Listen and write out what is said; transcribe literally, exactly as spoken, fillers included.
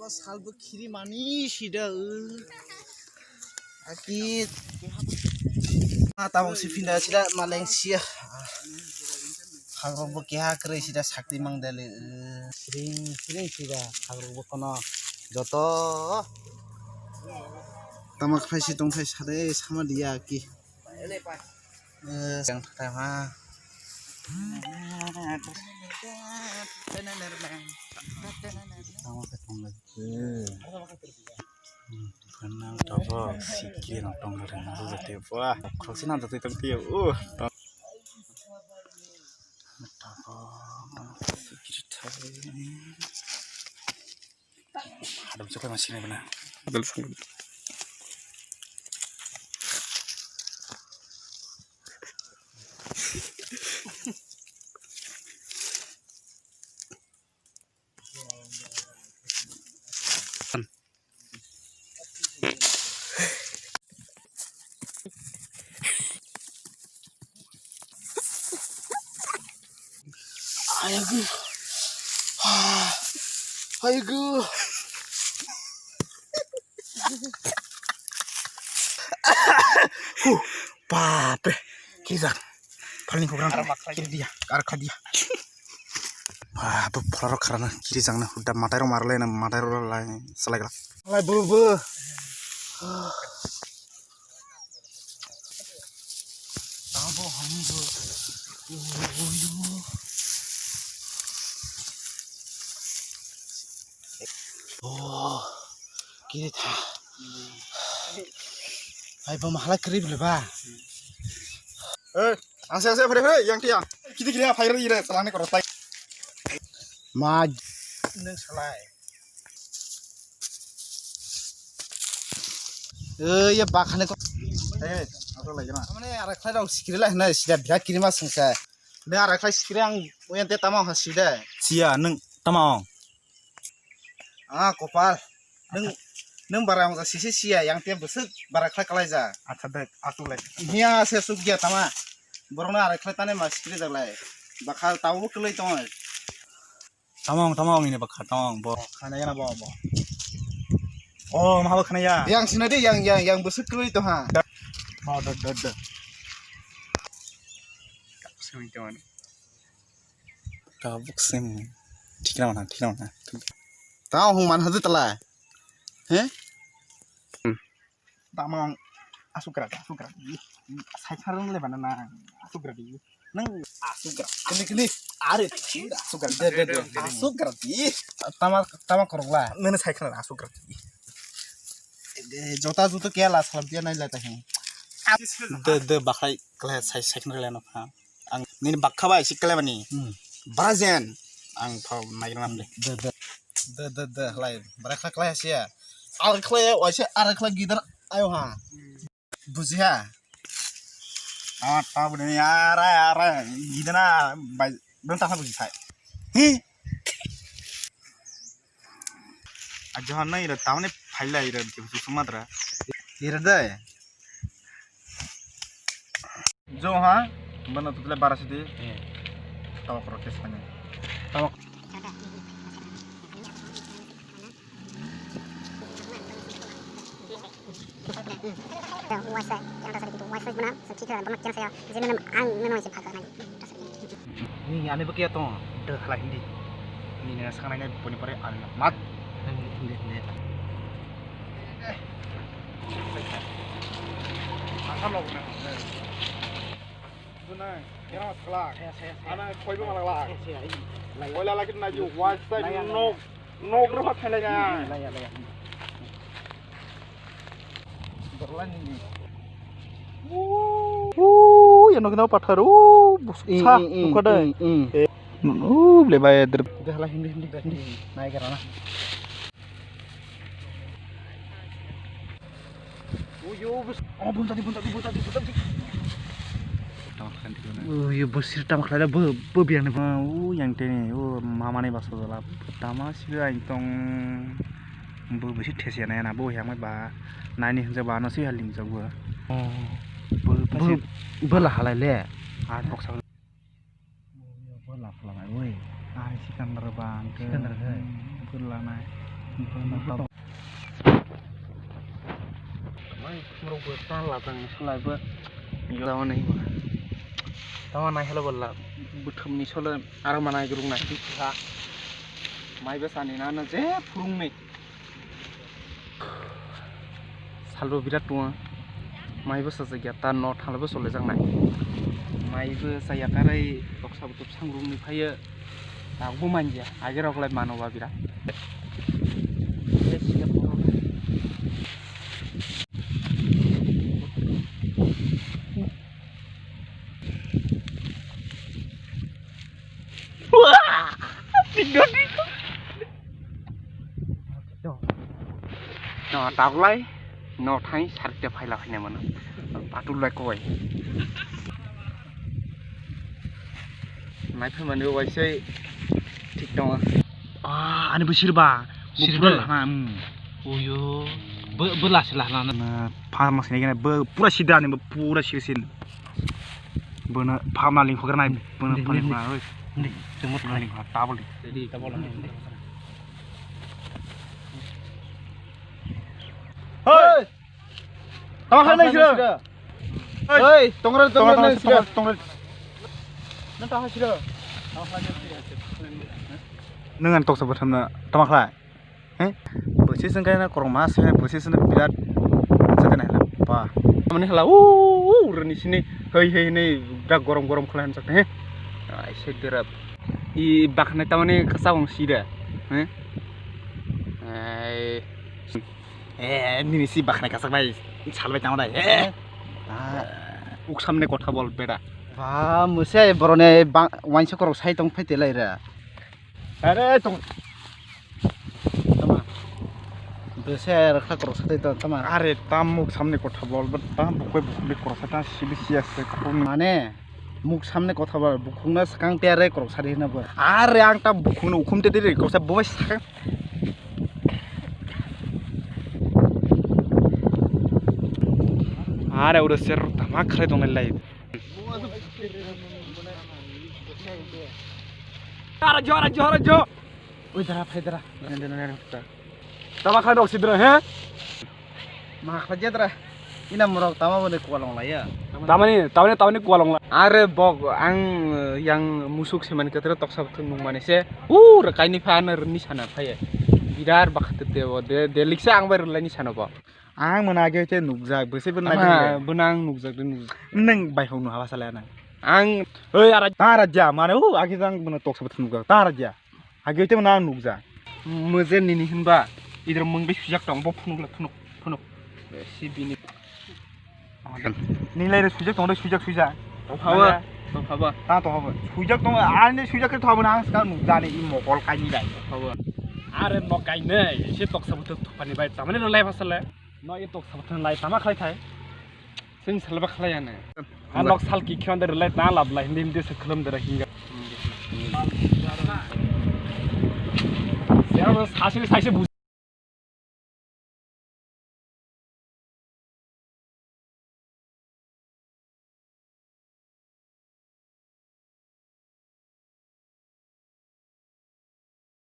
Salbo khiri mani sida, uh. Aki. Ah, tabok si pinda sida maleng sia. Hagrok bo keha kwrwi sida sakti mang dali, uh. Siring, siring sida hagrok bo kono joto. Tama khlai si tong thai sade sama dia ki. Eh, yang pertama. Tama ke tong lagi. Hmm, karena tabo sikir tong lagi, nang tu jati apa? Kau sih nang jati tong tiap. Uh, tong. Tabo, tong sikir thai. Adam suka masih ni benar. Adam suka. Ayagu. Ayagu. Huh, bapre. Kijak. Phalni program. Kiri dia. Kar kha dia. Wah, bo pholaro kharana kiri jangna hudda matai rok marlai na matai rok lai salai gra. Lai bo bo. Tabo hambo. Oh, kiri tha. Hai bo mahala kiri bile ba. Eh, Ang se, ang se, phai, phai, yang tia. Kiti kiri phai ri re, salang ni korok tai. Ma. Nung salai. Eh, ya bakhane ko. Eh, apa lagi na? Mane ara khlai rok sikiri lai na, sida bia kiri ma sungsa. Ne ara khlai sikiri ang, uyan te tama ha sida. Sia, nung tama ong. Ah, kopal. Nung, nung bara wngkha sisi siya, yang tiya bwswk bara khlai kalaijak. Acha dek, aswk lai. Hiya se suk ya tama. Borokno arai khlai tane ma sikri jak lai. Bakha tabo kwlwi tongo. Tamong, tamong ini bakha, tamong, bo. Khana yana bo, bo. Oh, ma bo khana ya. Yang sina de, yang, yang, yang bwswk kwlwi tong ha. Oh, do, do, do. Simi tong. Tabuk sim. Thikna mana, thikna mana. Tao hung man hadu tala. He? Tamang asukra, asukra. Sai kharang le bana na. Asukra di. Nang asukra. Kini, kini. Are, asukra. De, de, de. Asukra di. Tama, tama korokla. Nene sai kharang asukra di. Jota juto kela salam dia nai lata he. De, de, bakhai kela sai, sai kharang le no kha. Ang nini bakha bai si klemani. Hmm. Brazen. Ang thau naigra nam de. De, de. De, de, de, hlai. Bra khlai khlai sia. Ar khlai, waisa ar khlai gidar ayo ha. Buji ha. Ah, ta bune ara, ara. Gidana bai. Don ta buji sai. Hi. Ajohan na ira tamne phaila ira di husu sumadra. Ira dai. Jo ha, bana tutla bara sidi. Eh. Tawa protest kani. Tawa. Waisa, yang rasa gitu, waisa guna, sakit kan, banyak yang saya, jadi memang ang memang masih pakai lagi. Ni ani bo kiya tong, de hala hindi. Ni nang sangnai nai boni pore ani mat. Hindi, hindi, hindi. Asa log na. Bunai, kera mas kala. Saya, saya, saya. Ana koi bo malak la. Saya, saya, iya. Koi la lagi na ju, wajib nok, nok ro hat khalai na. Laya, laya. Ooh, ya nokna pathar, ooh, bus-, sa, i, i, buka dai. I, i. Eh, ooh, ble bai, der. Dah lah, hindi, hindi, hindi. Naik ke sana. Oh, yo, bus-, oh, bunta di, bunta di, bunta di, bunta di. Tama khan di, bunta. Oh, yo, bus sir tama khlai, bu, bu biang ni. Oh, yang teni, oh, mama ni basa dala. Tama sih, aing tong. Bo bisi thesi yana yana bo yang ba nani hinja ba no si haling jok bo. Oh. Bo bo bo la halai le. Ar boksa. Bo la phala nai oi. Ai Sikandar ba ang ke. Sikandar ke? Hmm, bo la nai. Mai khumrok bo ta la tang salai bo. Yo. Tamo nai ba. Tamo nai helo bala. Buthum ni solo aro manai gurung nai ha. Mai ba sani na na je phurung ni. Salbo birat tongo. Mai bo sajak ya ta no thalbo chole jak nai. Mai bo chaya karai toksa buthum sangrung ni phaiyo. Tabukbo manja, age rok lai mano ba bira. No, taklai, no thang sarikta phaila phaina mano. Patul lai koi. Nai phaimani bo waisai thik tongo. Ah, ani bo sirba. Bo sirba? Pura lahana, hmm. Uyo. Bo, bo lasi lahana. Na, pharma sini kena, bo pura sida ani, bo pura sirsin. Bono pharma ling khogra nai, bono pharma ling khogra, oi. Ndi, temo pharma ling khogra, tabol di. Di, tabol di. Hei! Tama khlai nai sira. Hei, tongra, tongra, tongra, tongra, tongra. Nang tama sira. Nang ani toksa bwthamna tama khlai. He? Bwswi sengkhe na korokma se, bwswi sengkhe birat sakhe nai hla. Ba. Mani hla, u, u, rwni sini. Hei, hei, nei, birat gorom, gorom khlai sakhe, he. Ai, se birat. I bakhnai tamani kasa wng sida. He? Ai. Eh, nini si bakhnai kasak bai salbai tang dai. Eh. Ah, uk samne kotha bol bera. Ba, mwsai boroni bang-, wainsa korok sai tong phai telai ra. Are tong. Tama. Bwsai rwkha korok sai tong tama. Are tam uk samne kotha bol, but tam bukoi bukoi korok sai tang sibi siya se khum. Mane, muk samne kotha bol, bukhukna swkang te are korok sari hwnna bo. Are ang tam bukhukno ukhum te de korok sa bo bai swkang. Are uro ser tama khlai tongnai lai. Jora, jora, jora, jo. Oi dara, phai dara. Tama khlai rok sidra, he? Ma khlai jadra. Ina morok tama bone kualong laya. Tamani, tamani, tamani kualong la. Are bok ang, eh, yang musuk seman ketere toksa bwthwng nung mani se. U rwkaini pha ano rwni sana phaye. Bidar bakha te de, de, de liksa ang bai rwlaini sana bo. Ang mona age te nukjak, bwsai bo nai. Ama, bo nang nukjak de nukjak. Nang bai hok nu haba sala nang. Ang, oi, ara. Ta raja, mane, u, age jang bono toksa bwthwng nukjak. Ta raja. Age te mona nukjak. Muje nini hinba, idro mung bai sujak tong, bo phunuk le phunuk, phunuk. Si bini. Nini lai re sujak tong, re sujak, sujak. Tong phaba, mane? Tong phaba. Ta tong phaba. Sujak tong, ani sujak ke thabo nang, sekarang nukjani i mokol kaini bai. Tong phaba. Are no kaini, ise toksa bwthwng thupani bai, tamani no lai phasale. No, i toksa bwthwng lai tama khlai thai. Sing salba khlai ane. A nok sal ki khon de rwlai ta lab lai hindi hindi se khulum de hinga. Sero sasi sasi